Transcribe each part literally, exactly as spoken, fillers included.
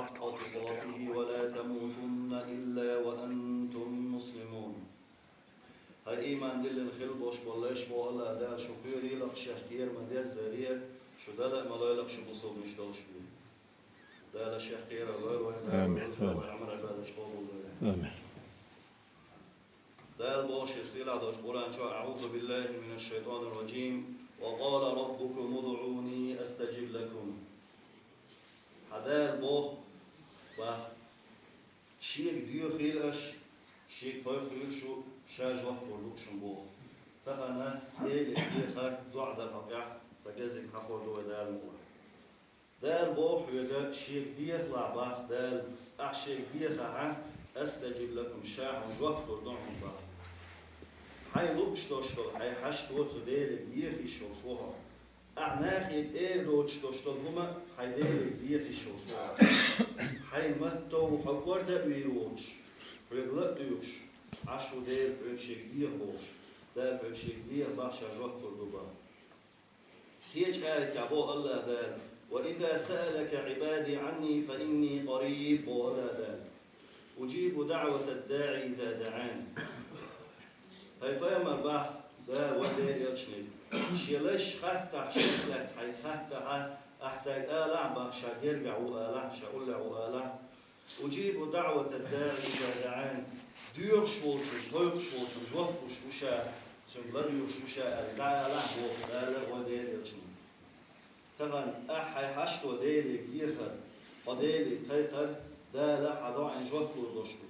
تقاته ولا تموتن إلا وأنتم مسلمون. ХӀай ийман диллина хила болуш болу лайш, боху АллахӀ Дала, шу кхоьрийла шех кхера ма-деззара, шу дала а ма лойла шу бусулбанаш долуш бен. Дала шех кхера лойла вайн. Амин. Амин. Вайн Ӏамал-Ӏибадаташ къобалдойла. Амин. Дала боху шен сийлахь долчу Къуръан чохь: أعوذ بالله من الشيطان الرجيم. وقال ربكم ادعوني أستجب لكم. Хьан Дала боху, бах, Шега дехийла аша, Шега пайхийла шу, Ша жоп лур ду шуна боху. Тахана Деле дехар доӀа дар хьо тӀехь, сан кезиг хьахор ду вай Дала мукъ лахь. Дала боху хьоьга, Шега дехалахь, бах Дала, ахь Шега дехахьа, أستجب لكم, Ша хьуна жоп лур ду хьуна, бах. Хьайн лууш долуш долу хьайн хьашто цу Деле деха йиш йолуш ву хьо. Ахь нахе эр доцуш долуш долу хӀума хьайн Деле деха йиш йолуш ву хьо. Хьайн маттов хьо кӀорда а вийр воцуш, хьоьга ла а дуьйхуш, Ӏаш ву Дела хьоьга Шега деха бохуш, Дала хьоьга Шега деха бах, Ша жоп лур ду бах. Кхечу аятехь боху АллахӀ Дала: وإذا سألك عبادي عني فإني قريب, боху АллахӀ Дала. أجيب دعوة الداع إذا دعان. ХӀай пайхамар, бах Дала вайн Делан элчане, шен лайш хаттахь, шех лаьцна хьайга хаттахьа, ахь цаьрга алахь, бах, Ша гергахь ву алахь, Ша уллехь ву алахь. أجيب دعوة الداع إذا دعان. Доьхуш волчун, кхойкхуш волчун жоп луш ву Ша, цуьнга ладоьгӀуш ву Ша аьлла, дӀаалахь боху Дала вайн Делан элчане. Тахана ахь хьайн хьашто Деле дехар, хьо Деле кхайкхар, Дала хьан доӀина жоп лур долуш ду.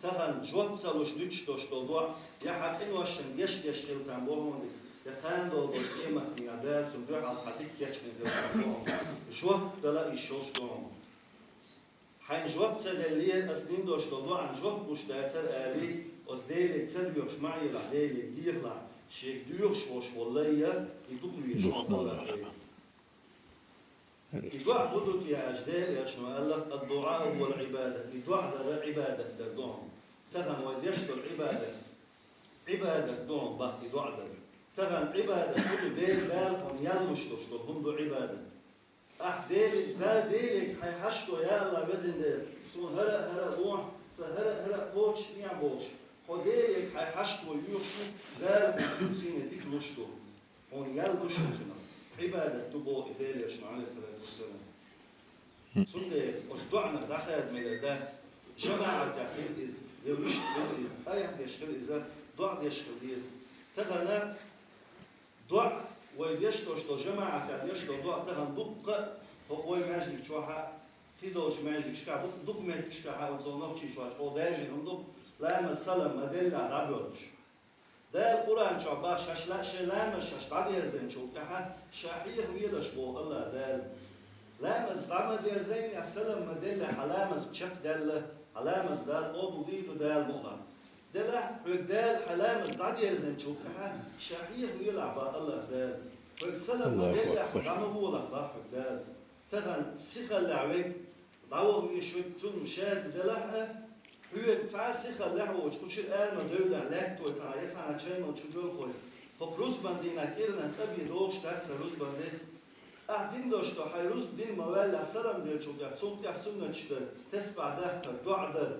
Тахана жоп ца луш дуьтуш долуш долу доӀа, я хьан къиношна гечдеш хила там боху хьуна иза, я кхана долу долчу къематдийнахь Дала цунна дуьхьал цхьа дика кечдина хила там боху хьуна. Жоп дала йиш йолуш ду хьуна. Хьайна жоп ца деллера, аса дина долуш долу доӀана жоп луш дацара алий, оцу Деле ца доьхуш ма Ӏелахь, Деле дехалахь, Шега доьхуш волуш волу лай я, и дукха везаш ву хьо АллахӀ Дела. И доӀа хӀун ду те аьлча, Делан элчано аьлла: الدعاء هو العبادة. И доӀа дара Ӏибадат дар ду хьуна. Тахана вай деш долу Ӏибадат, Ӏибадат ду хьуна бах и доӀа дар. Тахана Ӏибадат хӀун ду? Дела, Дала хьуна ял луш долуш долу хӀума ду Ӏибадат. Ахь Деле, да, Деле хьайн хьашто, я АллахӀ, везан Дела, суна хӀара а, хӀара а лохьа, сан хӀара а, хӀара а кхочушъе бохуш, хьо Деле хьайн хьашто йоьхуш ву, Дала хьуна цуьнан дика луш ду. Хьуна ял луш ду цуьнан. Ӏибадат ду боху и Делан элчано, Ӏалайхиссалату вассалам. Цундела оцу доӀанах дӀахаьрда мегар дац. ЖамаӀатехь хила иза, я вуьшта хила иза, айхьа деш хила иза, доӀа деш хила деза. Тахана доӀа, вай деш долуш долу жамаӀатехь деш долу доӀа тахана дуккха а, хӀокху вай маьждиг чохь а, кхидолчу долчу маьждигашкахь, дукха, дукха меттигашкахь а, оцу Нохчийчохь чӀогӀа даьржина хӀума ду, ламаз салам ма-деллехь дӀабоьлхуш. Дала Къуръан чохь бах, шаьш ла-, шайн ламаз шаьш дӀадерзинчул тӀаьхьа, ша хьехавелаш боху АллахӀ Дала. Ламаз дӀа ма-дерзинехь, салам ма-деллехь, хьан ламаз чекхдаьлла, хьан ламаз Дала къобалдийр ду Дала мукъ лахь. Делахь, хьоьга Дала хьан ламаз дӀадерзинчул тӀаьхьа, ша хьехавелахь бах АллахӀ Дала. Хьоьга салам ма-деллехь, дӀа ма волахь бах хьоьга Дала. Тахана сихаллехь вега дӀаваха везаш верг цунна шаьрда делахь а, хьоьга цхьа а сихаллехь воцуш, кху чуьра ара ма девллехь, лаьтта вай цхьа, я цхьана чай мала чу доьлхуш, хӀокху рузбан дийнахь кӀиранан цӀа бен догӀуш дац сан рузбан де. Ахь дина долуш долу хьайн рузбан дина ма-ваьллехь, салам деллачул тӀаьхьа цул тӀаьхьа суннаташ дар, тасбихь дахар, доӀа дар,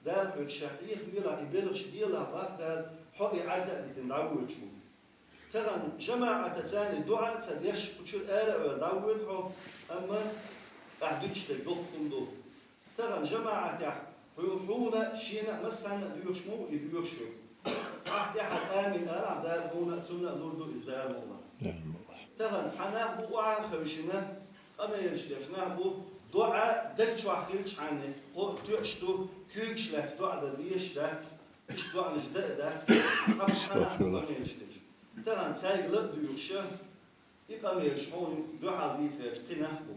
Дала хьоьга ша хьехавелахь, и белхаш делахь бах Дала, хьо и Ӏадда а дитина дӀавоьдуш ву. Тахана жамаӀатаца царна доӀа а ца деш, кху чуьра ара а ваьлла дӀавоьду хьо, амма ахь дуьтуш дерг доккха хӀума ду. Тахана жамаӀатехь хьу-, хьуна а, шена а, массарна а доьхуш ма ву и доьхуш верг. Ахь тӀаьхьа амин алахь, Дала хьуна а, цунна а лур ду иза Дала мукъ лахь. Тахана цхьа нах бу охьа а хевшина, къамелаш деш нах бу, доӀа даг чохь хилчхьана, хӀокху тоьуш ду, куьйгаш лаьцна доӀа дан дезаш дац. Иштта доӀанаш дан а дац, цхьа-цхьа нах бу къамелаш деш. Тахана цаьрга ла а дуьйхуш, и къамелаш хьуна дуьхьал дийцарчу кхин нах бу.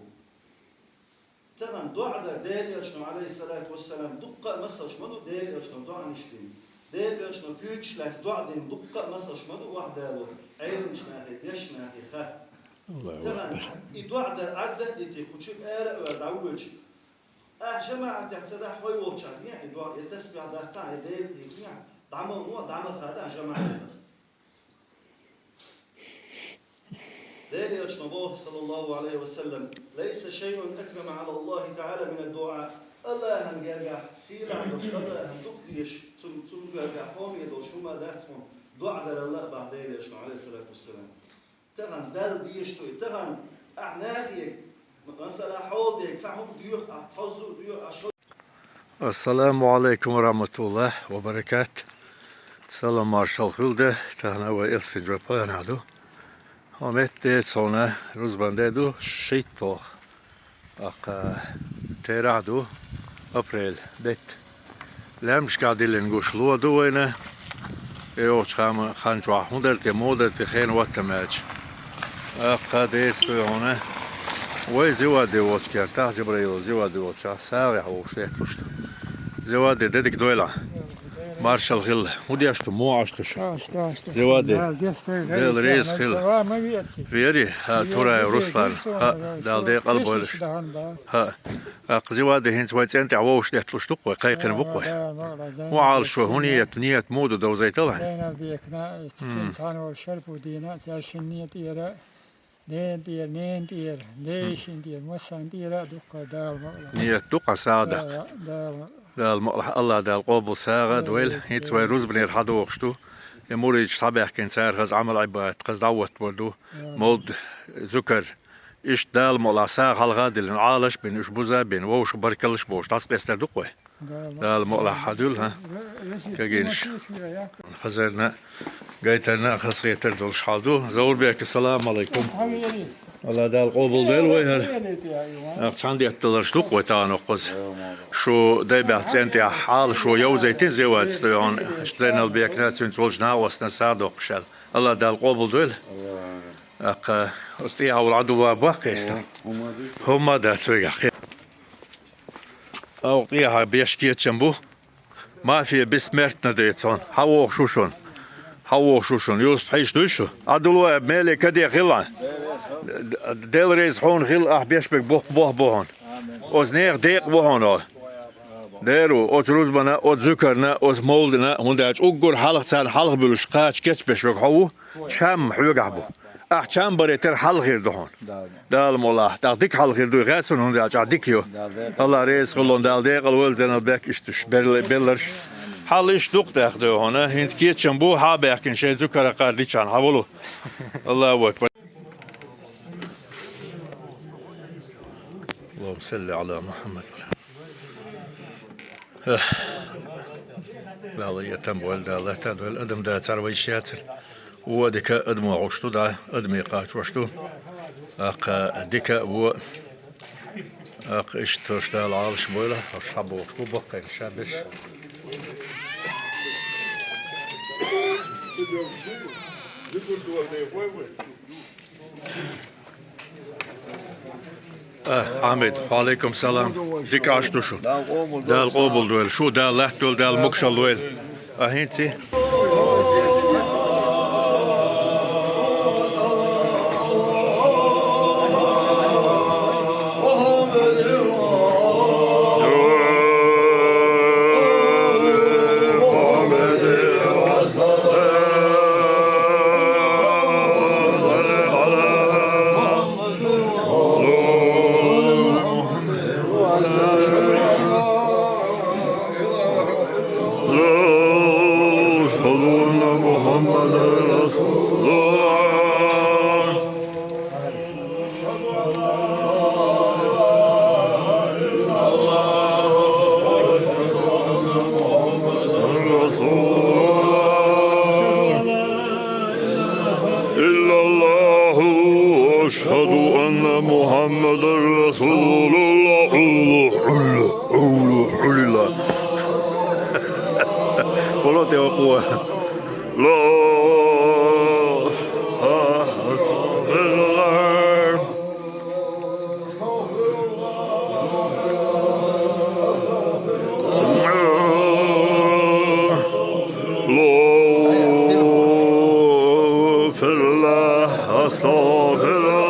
Тахана доӀа дар Делан элчано, Ӏалайхиссалату вассалам, дуккха а масалш ма ду Делан элчано доӀанаш дина. Делан элчано куьйгаш лаьцна доӀа дина дуккха а масалш ма ду охьадало, Ӏеламчу нахе, дешначу нахе ха. Тахана и доӀа дар Ӏадда а дитий, кху чуьра ара а ваьлла дӀавоьдуш, ахь жамаӀатехь ца дахь, хьо волчохь дехьа и доӀа, я тасбихь даттахь, я Делан дехахь, дӀа ма ло, дӀа ма хадахь жамаӀатах. Делан элчано боху, саллаллаху Ӏалайхи ва саллам: «Лайса шайъун акрама Ӏала Аллахи таӀала мина ддуӀа». Аллахьан гергахь сийлахь долуш, Аллахьан дукха дезаш, цунна, цунна гергахь хьоме долуш хӀума дац хьуна, дуӀа дарал а боху Делан элчано, Ӏалайхиссалату вассалам. Тахана Далла дезаш ду и, тахана ахь нахе, масала, хьола дерг цхьа хӀума доьху, ахь цхьа зу а доьху, ахь шо- Ассаламу Ӏалайкум ва рахьматуллахӀи ва баракату. Салам маршалла хуьлда, тахана вай Элсинджо пхьанахь ду. Хьо метта децо хьуна, рузбан де ду, шийтталгӀа. ТӀаккха терахь ду, апрель бетта. Лаьмнашкахь диллина гуш ло ду вайна. И йолчу хама-, хан чохь хӀун дара те, муха дара те, хенан хӀоттам аьлча. ТӀаккха деций хьуна, вай Зеваде волчу кертахь, Джабраилов Зеваде волчохь, сагӀехь вовшах летталуш ду. Зеваде, де дика дойла. Маршалла хила. ХӀун деш ду, муха Ӏаш ду шу? Зеваде. Дела реза хила. Вери, хӀа, Тураев Руслан. ХӀа, Дала декъал бойла шу. ХӀа. ТӀаккха Зеваде, хӀинца вай цӀен тӀехь вовшах летталуш ду-кх вай, кхайкхина бу-кх вай. ХӀун Ӏалаш вай, хӀун ният, ният муха ду, довзийтал хьайн? Ненан тӀера, ненан тӀера, ден тӀера, ненан тӀера, ден тӀера, массарна тӀера а дуккха Дала ма а. Ният ду-кх хьан сагӀа даккха? Дала ма а, АллахӀ Дала къобал сагӀа а дойла. ХӀинца вай рузбанера хьадогӀуш ду. И муридаш схьабаьхкина, цара хаза Ӏамал-Ӏибадат, хаза дӀавоттабар ду. Молда, зуькар. Иштта Дала мукъалахь сагӀа хьалха а диллина, Ӏалаш а бина, уьш буза а бина, вовшах баркаллаш а бохуш, дӀасакъастар ду-кх вай. Дала мукъалахь хьадуьллу, хӀа? Кегийнаш. Хазарна а, гайтарна а хазахетар долуш хьал ду. Заурбек, ассаламу Ӏалайкум. АллахӀ Дала къобалдойла вай хӀара. Ахь цхьаьна детталарш ду-кх вай тахана кхуза. Шу Дайбехь цӀен тӀехь Ӏалашо йовзийтина Зевадис тӀехь, Зайналбекна а, цуьнца волчу накъосташна а сагӀа доккхуш аьлла. АллахӀ Дала къобалдойла. ТӀаккха оцу тӀехьа волу Ӏадувла баккхийста. ХӀумма дац вегахь. Оха тӀехьа беш кечам бу. Мафия бессмертна децо. Хьан вохуш ву шуна? Хьан вохуш ву шуна? Юсуп, хьийш дуй шу? Ӏадувла, меле каде хила. Д-, Дела реза хьуна хила, ахь беш берг боху, боху бу хьуна. Оцу нехан декъа бу хьуна. Дера ву, оцу рузбана, оцу зуькарна, оцу молдана, хӀунда аьлча уггар хьалха царна хьалха буьллуш кхача кечбеш верг хьо ву, чам хьоьгахь бу. Ахь чам баре тера хьалха хир ду хьуна. Дала мукъалахь, тӀаккха дика хьалха хир дуй хаьа суна, хӀунда аьлча ахь дика ю. АллахӀ реза хуьлда, Дала декъал войла Зайналбек иштта уьш берла-, белларш. Хьал иштта ду-кх тӀаккха дуй хьуна, хӀинца кечам бу, хьа а баьхкина шайн зуькар кхара дичахьана, хьан волу? АллахӀу акбар. Аллахумма салли Ӏала Мухьаммад. Эх, Дала ян тан бойла, Дала латта дойла, адам дацара вайша яцара. Вон дика адамо гӀуш ду, да, адаме кхачош ду. ТӀаккха дика а вон. ТӀаккха иштта уьш Дала Ӏалаш бойла, уьш схьабогӀуш бу баккхийна ша берш. А, Хьамид, валейкум салам. Дика Ӏаш ду шу. Дала къобалдойла. Шу Дала латтадойла, Дала могушалла лойла. А хӀинца? أشهد أن محمدا رسول الله. رسول الله. إلا الله، أشهد أن محمدا رسول الله. Ӏуьллу, Ӏуьллу, Ӏуьллу. Болоте вакъо. لا، أستغفر الله. لا، أستغفر الله. أستغفر الله.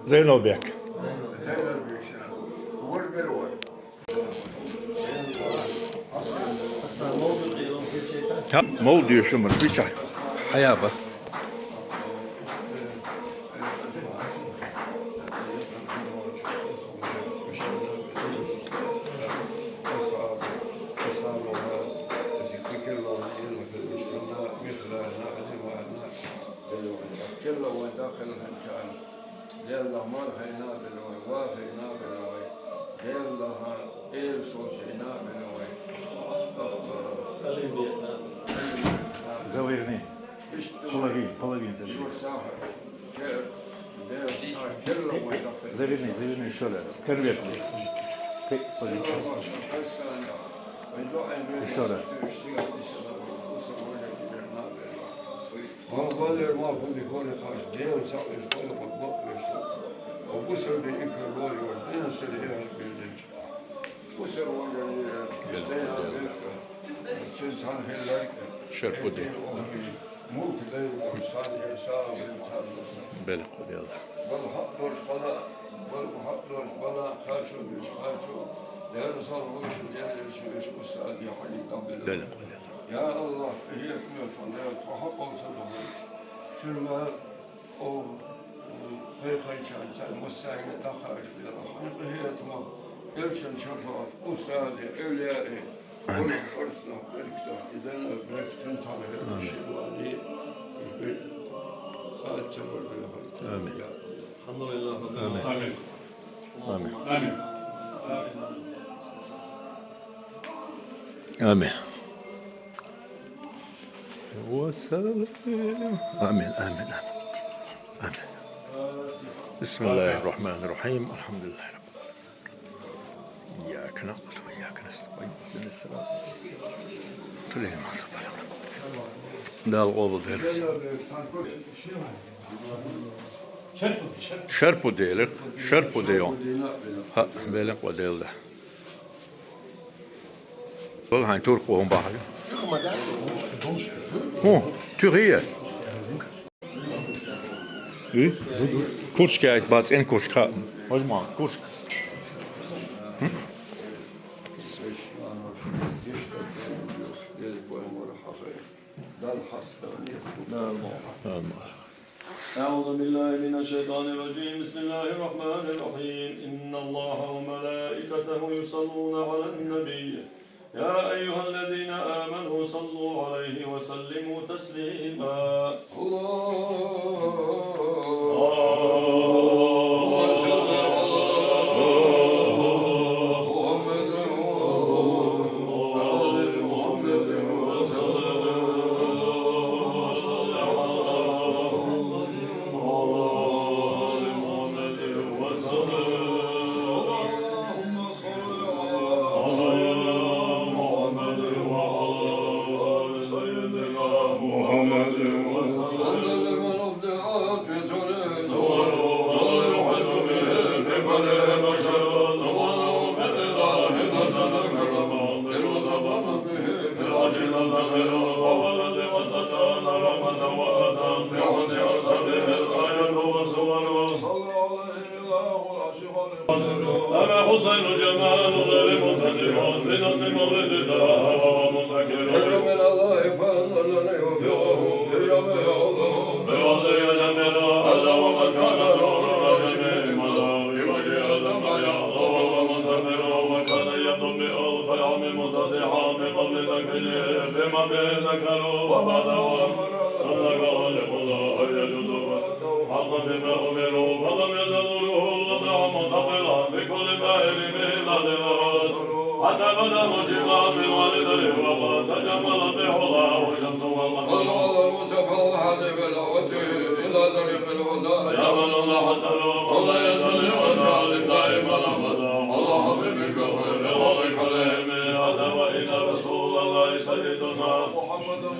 Зейналбек. Молодежь, шумар, отвечай. Хаяба. Заверни. Половин, половин заверни. Заверни, заверни ещё раз. Конверт. Ещё раз. Шерпуди. Белкъу Дела. Белкъу Дела. آمين. آمين. آمين. آمين. آمين. وسلم. آمين، آمين، آمين. آمين. بسم الله الرحمن الرحيم. الحمد لله رب العالمين. إياك نعبد وإياك نستعين. اهدنا الصراط المستقيم. صراط الذين أنعمت عليهم. Дала къобал дерас. Шерпуди, шерпуди, шерпуди. Ха, белкъу Дела. Валлахьи, туркъ вахун бахьа. Ху, туьхия. И? Курчка айт бацин курчка. Возьма, курчка. أعوذ بالله من الشيطان الرجيم. بسم الله الرحمن الرحيم. إن الله وملائكته يصلون على النبي. يا أيها الذين آمنوا صلوا عليه وسلموا تسليما. أنا حسين جمال غير ممتدح، بنظم مولد طه وهو مذكر. خير من الله فأنزلني وفقه في يومه الله. بوضع جميل هذا وقد كان نور الرحيم ملا في وجه آدم يحظى وهو مستمر، وكان يطبع فيعمم تطيحا من قبل تكميله فيما به ذكر وبعده أمر. أطلق خالق الله أن يجوز حقا بما أمروا، فلم يزل نوره وضع متصلا في كل دائر من بعد الرسل، حتى بدا مشرقا بوالديه وقد تجمل بحلاه الشمس والقمر. قال موسى فأوحى بدعوته إلى طريق الهدى. يا من الله حتى لو قل يسلم وسلم دائما أبدا على حبيبك خير الورى كلهم. هذا وإن رسول الله سيدنا محمد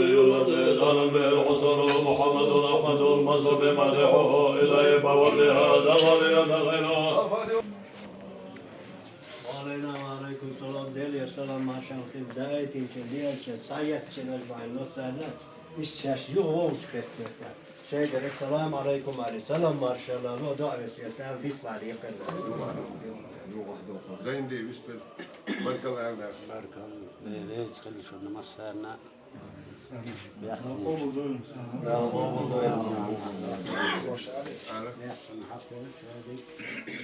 النبي الذي ظنن به العسر محمد أحمد المنصور مديحه إليه فهو بهذا ولي غيره. وعلينا وعليكم السلام. Делер салам маршал ким даитин че, делер че, саят че, нажмай носарна. Иш чаш юг вовш кет кет. Шейдер салам алейкум али. Салам маршал, ло дуа весет ал дислар якар. Зайн де вистер. Баркалла. Баркалла. Рез хили шо намазарна.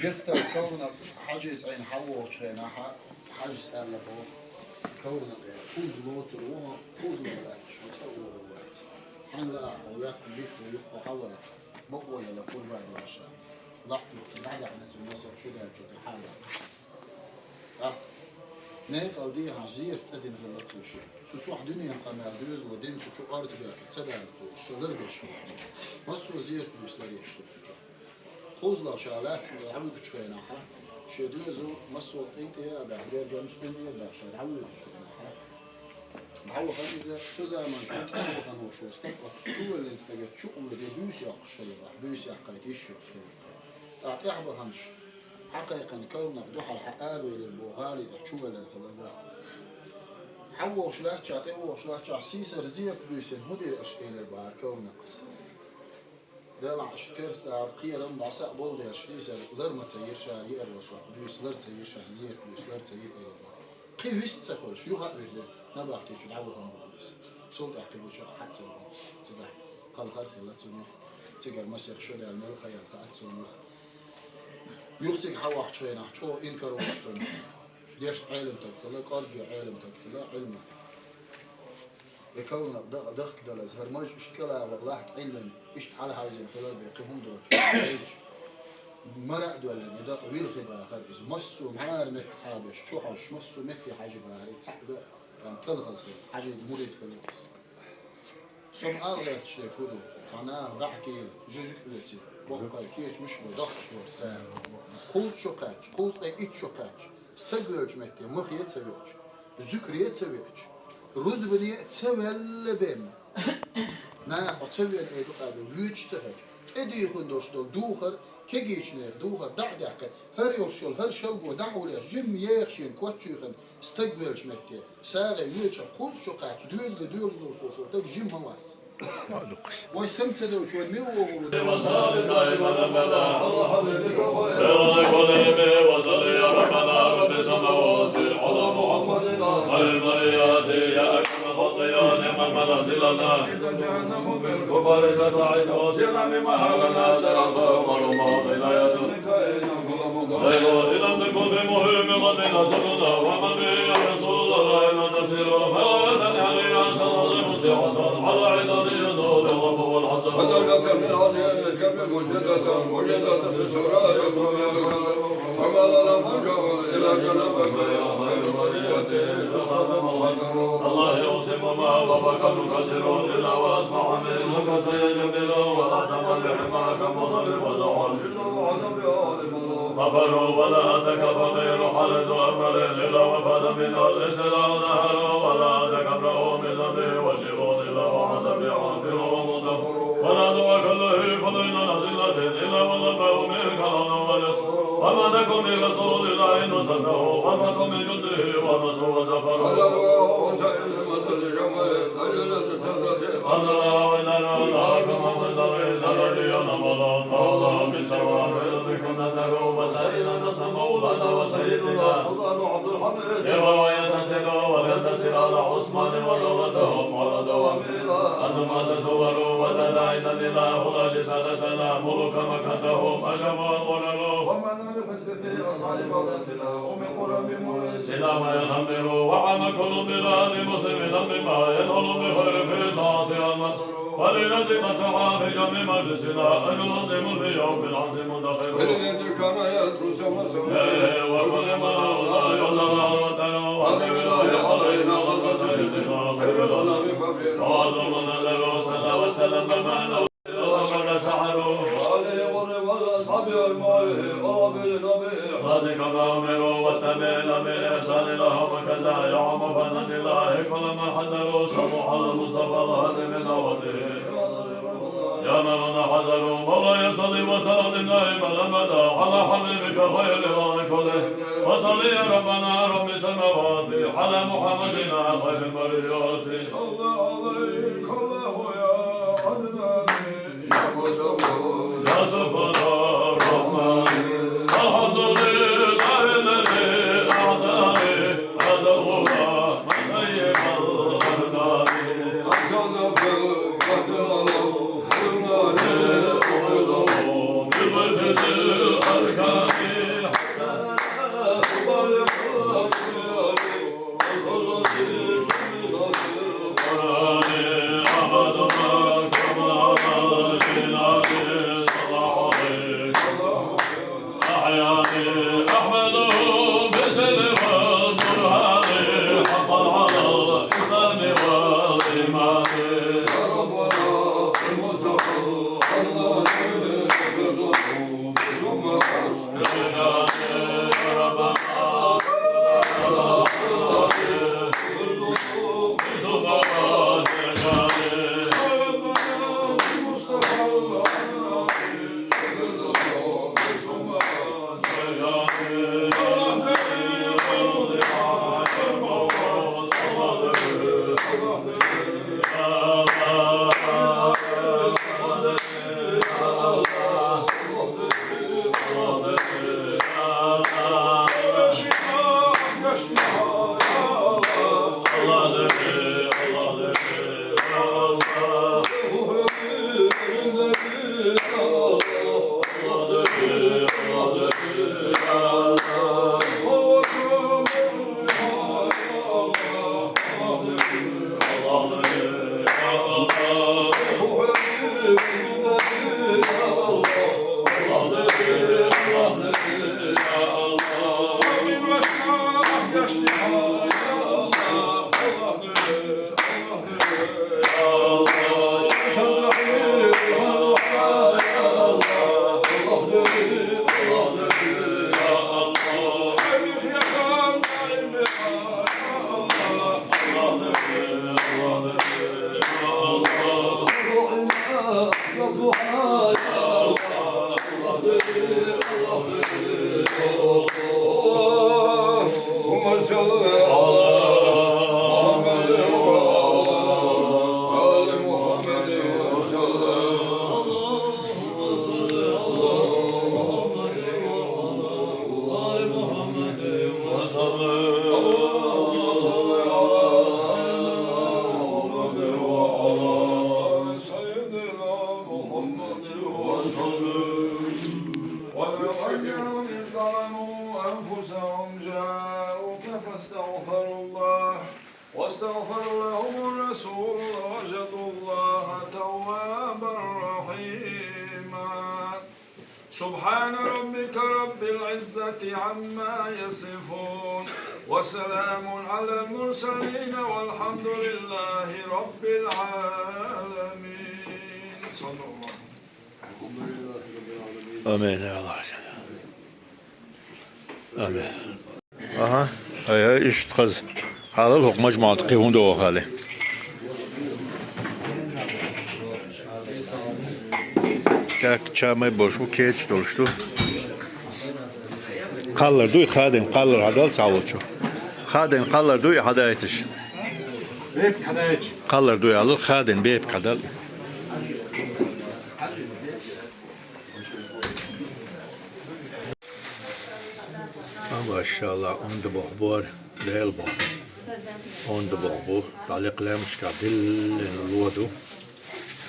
Бехтар ковна Хьажис Ӏин хьавогӀучу хенахь, Хьажис аьлла боху, ковна кхуза лоцур ву хьо, кхуза ло лаьтташ хьо цӀа охур вац. Хьайн лаахь хьо вехна дихка юххо хьаваха, бакъо яла курбан дала ша. Лахьтуьрца дӀадаьхьна цу масех шу даьллачу тӀе хьала. Ахь, некъал дехьа зерат цӀа дина хилла цо шен. Цу чохь дуьненан къамел доьзало дина цу чу орца бехке ца даьлла тхо, шо лардеш хилла цо. Массо а зерат буьйса ларъеш хилла цу чохь. КхузлагӀа ша лаьцна дӀавуьгучу хенахь, шен доьзал массо а тӀе-тӀе а баьхна, гергамаш къинтӀера баьхна ша дӀавуьгучу хенахь. ДӀавахана иза, цу заманчохь тӀе а вахана волуш волу стаг оцу чувеллина стага чу а воьдий, буьйса йоккхуш хилла боху, буьйса яккхийта йиш йолуш хилла. ТӀаккха тӀаьхьа баханчу хьакхайкхина ковнах дуьхьал хьан аравелира боху гӀали тӀехь чувеллина хилла боху. Хьан вогӀуш лаьттачохь, тӀе а вогӀуш лаьттачохь, сийсара зерат буьйсина хӀун дира аша элира бахьара ковнакхас. Делахь, шу керста кхерам дӀаса а болу дерш, иза лар ма ца йира шара, еара шух буьйса лар ца йира шаьш, зерат буьйса лар ца йира элира. Кхин вист ца хуьлуш, юха а вирзира, набахти чу дӀавахана бохура иза. Цул тӀаьхьа кхин ву чохь хьаьца вахана, цигахь кхалхар хилла цунах, цигара масех шо даьлла мел хаьлла хаьа цунах. Юха цига хьавахчу хенахь чӀогӀа инкар волуш цунна. Дешна Ӏелам таг хилла, кӀоргге Ӏелам таг хилла, Ӏилма. И кавна дахкадалаза, хӀара маж иштта кӀелагӀа лахьта Ӏиллина, иштта хьалахьаьвзина хилар бен кхин хӀума доцуш, мара а доьллина, и дакъа вилхи бахара иза. Массо а мӀара метта хьабеш, чухьовш, массо а метте хьажи бахара, и цхьаъ га а, прям талхаза хилла, хьажи мурид хилла иза. Со ма алла гӀерташ дерг хӀун ду, цхьа наха баьхкийла, жижиг а оьций, боккхай кечамаш а бой, дохкуш дора сара. Кхузза шо кхаьчча, кхузза тӀе итт шо кхаьчча, стаг веллачу метте махе а ца веача, зуькаре а ца веача, рузбане а ца ваьлла бен, наха хьо ца веана эр ду къаьбе, воьдуш ца хьаьжча, тӀедуьйхина долуш долу духар, кегийчу нехан духар дӀа а даьккхина, хӀара йолуш йолу хӀара шалго дӀа а вулъеш, жимма еха шена коч чуьйхина стаг веллачу метте, сагӀе воьдуш кхузза шо кхаьчча, доьзале доьрзуш волуш волу стаг жимма ма вац. Вай сам ца девлча, вай мила вогӀур ву? وصل دائما أبدا على حبيبك خير الخلق وصل يا ربنا رب السماوات على محمد خير البريات يا أكرم الخلق يا نعم المنازل لنا. إذا جاءنا مبين كفر تسعد وسيرنا بما حولنا سرى الخير والماضي لا يدرك. غير إن لم تكن في مهم قد نزلنا ومن به يا رسول الله لا تسير فلا تنهى يا سلام مصيحة على عدد يزول الغم والحزن. ودولة من عظيم الكم مجدة مجدة في السورة يخرج الكسر وما لنا فجر إلى جنب فيا خير برية خاتم الغدر. الله يقسم ما وفق مكسر إلا وأسمع منه كسر جبل وأختم بحماك مضرب وزعل. كفروا ولا أتك فقير حرج أكبر إلا وفد من الإسلام نهر ولا أتك امرؤ بذنبه وشر إلا وعد بعافر ومدفر ولا دوا كله فضل عن ذلة إلا ولبه من كرم ورزق وما تكن برسول الله نصرته وما تكن من جنده ونصر وزفر. أنا وإننا نراك ومن زغي زغي ينمر فوضى بالسوار يدرك النظر وسيدنا مولانا وسيدنا سلطان عبد الحميد يبغى وينتصر وينتصر على عثمان ودولتهم على دوام أنتم أسسوا وزاد عزا لله خلاش سادتنا ملوك مكتهم أشرفوا القرر ومن في أصحاب بلدنا ومن قرب مولى سلام يهمل وعام كل بلاد مسلم مما ينهل بخير في ساعة المطر وللذي قد سعى في جميع مجلسنا أجر عظيم في يوم العظيم مدخر. وللذي كان يدعو سوى سوى وكل ما لا يعلم الوطن وعلم الله علينا غلب سيدنا خير الأنام فبنا وعظم نزل صلى وسلم بما وقد سحروا. وآله والأصحاب أجمعين. رب النبي. ما أمروا واتبعنا بإحسان لهم وكذا يعم فضل الله كل من حذروا. صلوا على المصطفى الهادي من أوله. يا من حذروا. مولاي صل وسلم دائما أبدا على حبيبك خير الورى كله. وصل يا ربنا رب السماوات على محمدنا خير البريات. صلى عليك الله يا عدنان. يا سبحان الرحمن. الحمد لله الذي أعطاني هذا الغلام طيب الأبدان. أشهد بالقدر الرحمن أعوذ بالمجد الأركان. استغفر لهم الرسول لوجدوا الله توابا رحيما. سبحان ربك رب العزة عما يصفون، وسلام على المرسلين، والحمد لله رب العالمين. صلى الله. Амин, я Аллах. Амин. Аха. Ай, ай, иштта хаза. Хьалал хӀокху мажмуӀат кхин хӀун догӀу хали. Так, чамай болуш бу, кечаш долуш ду. Кхаллар дуй, хадин кхаллар хьадал цхьа волчу. Хадин кхаллар дуй, хьадайташ. Бепиг хьадайташ. Кхаллар дуй, алу, хадин бепиг хьадал. Машалла, онда боху бор, Дела боху. Онда боху бу, дӀаликъ лаьмнашкахь диллина ло ду.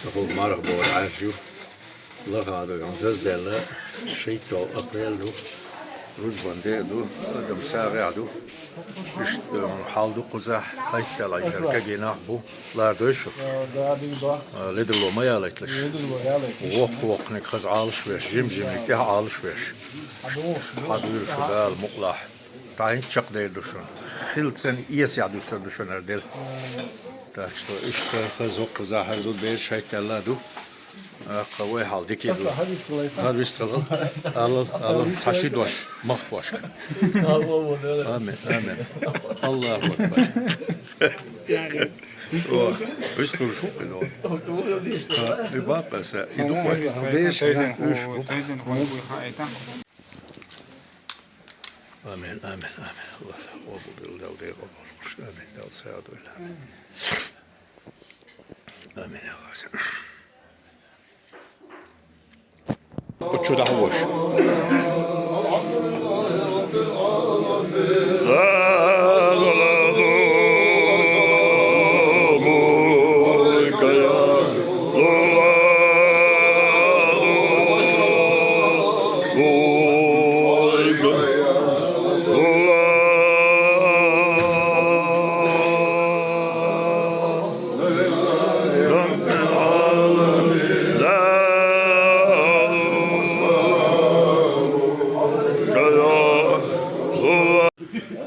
Тахула марха бора Ӏаьржа ю. Лаха ду, зазделла, шийтта апрель ду. Рузбан де а ду, адам сагӀехь ду. Иштта хьал ду кхузахь, хӀайтта лайшар кагий нах бу. Лардой шу? А, ледарло ма ялайтлаш. Воккха-воккханиг хаза Ӏалаш веш, жим-жимниг тӀехь Ӏалаш веш. Хьадуьйла шу Дала мукъалахь. ДӀа хӀинца чекхдер ду шуна. Хила цӀена эсехь дуьсур ду шуна хӀара дела. Так что иштта хаза хӀокхузахь хӀара зуда бераш хӀайтта аьлла а ду. Аккха вай хьал дика ду. Хьан вистхила? Алал, алал, цхьа ши дош, махкошка. Амин, амин. Аллаху акбар. Вистхур шу кхидо. И бакъаса, и дукха. Амин, амин, амин. Аллах къобал билла, Дала декъал болуш. Амин. Дала сагӀа дойла. Амин. Амин, я Аллах. Учу дахьа ваша.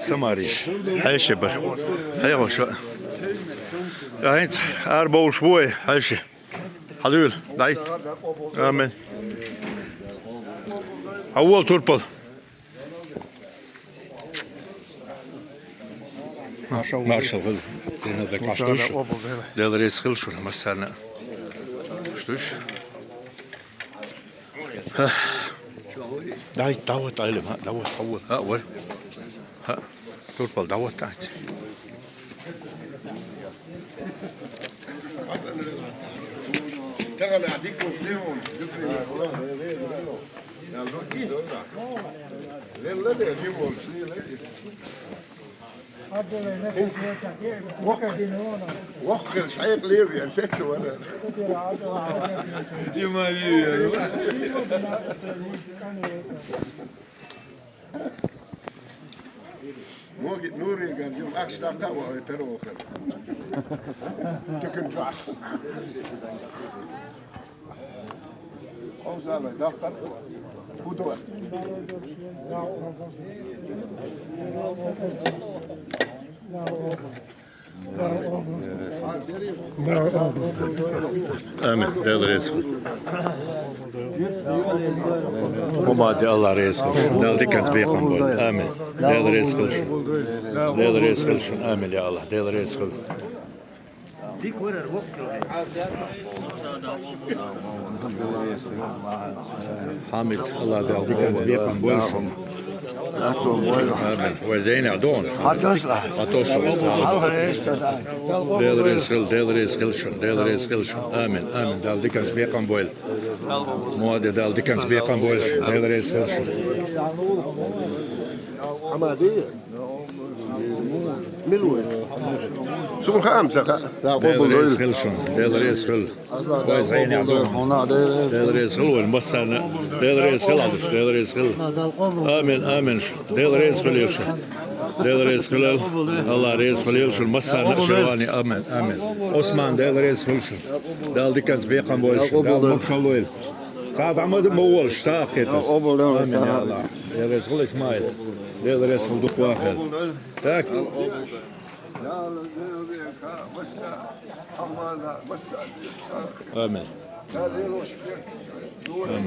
Самарий, хьаьший бара. Хьехоша. ХӀинца арабовлуш бу вай, хьаьший. Хьалуьйла, дӀахӀитта. Амин. Хьан волу турпал? Маршалла. Маршалла хуьлда. Дела реза хила шуна массарна. Дуьйш? ХӀа. ДӀахӀитта, дӀахӀитта, Ӏелим, хӀа, дӀахӀитта, хьан вара. ХӀа. Турпал дӀахӀитта хӀинца. Воккха хилча хьекъале а веана, сецца вара. Могит Нуриган жим ахча даккха а вахийтар вахар. Туькан чохь. Хьовсалай даккхар. Худо. Амин. Дела реза хуьлда. ХӀумма де Аллах реза хуьлда. Дала диканца бекхам бойла. Амин. Дела реза хуьлда шуна. Дела реза хуьлда шуна. Амин, я Аллах. Дела реза хуьлда. Хьамид, Аллах Дала диканца бекхам бойла шуна. Амин. Вай зайнехь догӀу. Хьан тосла? Хьан тосла. Хьалха эшта дай. Дела реза хила, Дела реза хила шуна, Дела реза хила шуна. Амин, амин. Дала диканца бекхам бойла. Моде Дала диканца бекхам бойла шуна, Дела реза хила шуна. Хьамади? Мила ву? Суна хаам ца хаьа. Дала къобал дойла. Дела реза хила шуна, Дела реза хила. Вай зайнехь догӀу. Дела реза хила вайна массарна. Дела реза хила Ӏадуш, Дела реза хила. Амин, амин. Дела реза хила шу. Дела реза хуьлда. Алла реза хуьлда шуна массарна а шоана. Амин, амин. Ӏусман, Дела реза хуьлда шуна. Дала диканца бекхам бойла шуна. Дала могушалла йойла. Цхьа дӀа ма ма волаш, сагӀа кхеташ. Амин, я Аллах. Дела реза хуьлда, Исмаил. Дела реза хуьлда, дукха вахалва. Так. Амин. Амин.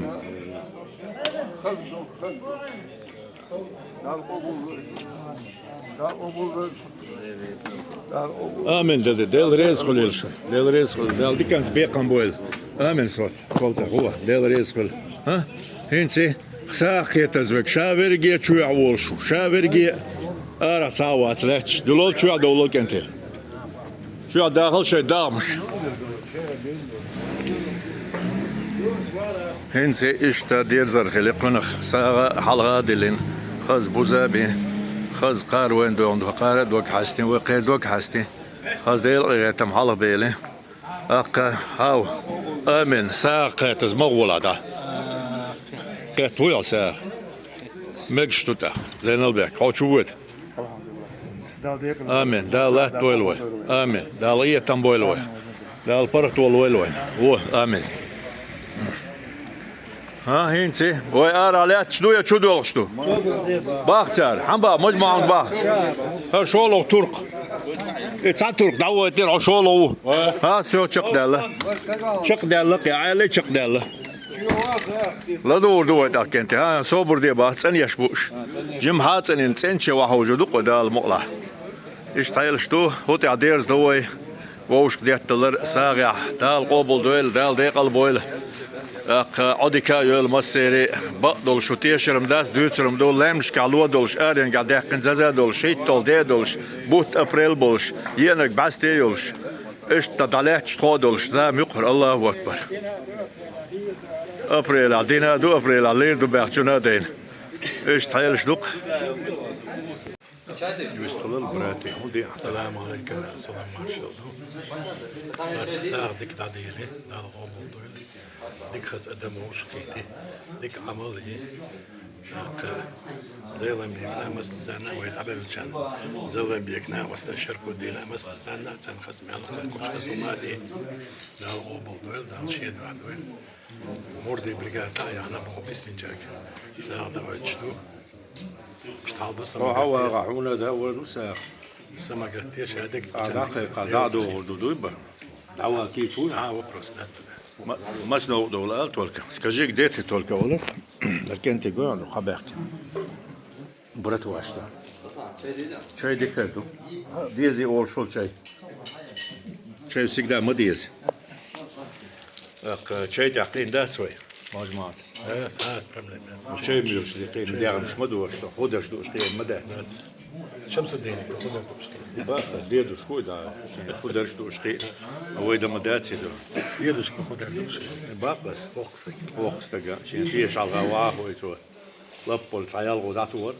Амин, дада, Дела реза хуьлда шуна. Дела реза хуьлда. Дала диканца бекхам бойла. Амин, со. Сол тӀа гӀо, Дела реза хуьлда. ХӀа? ХӀинца сагӀа кхетаза вег. Ша верриге чу а волуш ву. Ша верриге арахь цхьа а вац лаьтташ. Дуьллал чу а довлал кӀентий. Чу а дахал шайн дагӀмаш. ХӀинца иштта дерзар хили кхунах сагӀа хьалха а диллина. Хаза буза а бина. Хаза кхара вайна догӀун ду. Кхара а дог хьаьстина, вай кхеран дог хьаьстина. Хаза Дела къинхетам хьалха бели. Аккха, хьав. Амин. СагӀа кхетаза ма гӀолахь дӀа. Кхетта вуй хьо сагӀа? Мегаш ду тӀаккха. Зайналбек, хьо чу воьду? Амин. Дала латтадойла вай. Амин. Дала къинхетам бойла вай. Дала паргӀатволавойла вайна. Во, амин. ХӀа, хӀинца? Вай арахь лаьтташ ду я чу доьлхуш ду? Бах цара. Хьан бах, мажмаӀан бах. ХӀара шолгӀа туркх. И цхьа туркх дӀавойтира, хьо шолгӀа ву. ХӀа, всё, чекхдаьлла. Чекхдаьлла, кхин Ӏела чекхдаьлла. ЛадугӀур ду вай тӀаккха кӀентий. ХӀа, собар де бах, цӀенъеш бу уьш. Жимма хьа а цӀенйина, цӀенче вахьужур ду-кх вай, Дала мукъалахь. Иштта хьелаш ду, хӀу тӀехь дерзадо вай, вовшах детталар сагӀехь. Дала къобалдойла, Дала декъал бойла. ТӀаккха Ӏодика а йойла массеран а, бакъдолуш шу тешар-м дац, дуьйцур-м ду, лаьмнашкахь ло долуш, аренгахь даьккхина заза а долуш, хӀитталгӀа де а долуш, бутт апрель болуш, еанарг бӀаьсте а йолуш. Иштта дӀалаьтташ тхо а долуш, зама юкъара, Аллаху акбар. Апрелехь дина а ду, апрелехь лийр ду баьхча чу а дайна. Иштта хьелаш ду-кх. Вистхилал, братий, хӀун де? Салам алейкум, салам маршалла ду. СагӀа дика дӀадели, Дала къобалдойла. Дика хаза адам вовшахкхетий, дика Ӏамал йи. ТӀаккха Зелимбекна массарна а, вай дӀабеллачарна, Зелимбекна, Остан Шарпудина массарна а царна хаза мел хаза кхочу хаза хӀума а де. Дала къобалдойла, Дала шен дуьхьа дойла. Мурдийн бригада а яхна, боху биссинчаьрга сагӀа дӀаоьцуш ду. Иштта хьал ду. Хьо хьан вагӀахь, хьуна а дан ван ду сагӀа? Самагатте ша дегца а дӀакхайкха, дӀа а догӀур ду, дуй бан? ДӀаван кийча ву? Цхьа а вопрос дац цуьнан. Ма-, маса новкъа довла ала только. Скажи, где ты только, олура. КӀентий гой хьуна, хьабаьхкина. Братваш ду. Чай дика ду. Дезий олуш волу чай. Чай всегда ма деза. ТӀаккха чай тӀехь кхин дац вай? Мажмат. Э, ца проблема. Чай муьйлуш де кхин дегӀамаш ма дора, хӀун дерш дууш кхин ма дац. Шамсуддин, хӀун дерш дууш кхин? Бакъ, дедушка, да, шен хӀун дерш дууш кхин. А вай дан ма дац и ду. Дедушка хӀун дерш дууш кхин? Бакъ ас. Воккха стаг. Воккха стаг, шен теша хьалха вахой цо. Лаппал цхьа ялхо дӀатухар.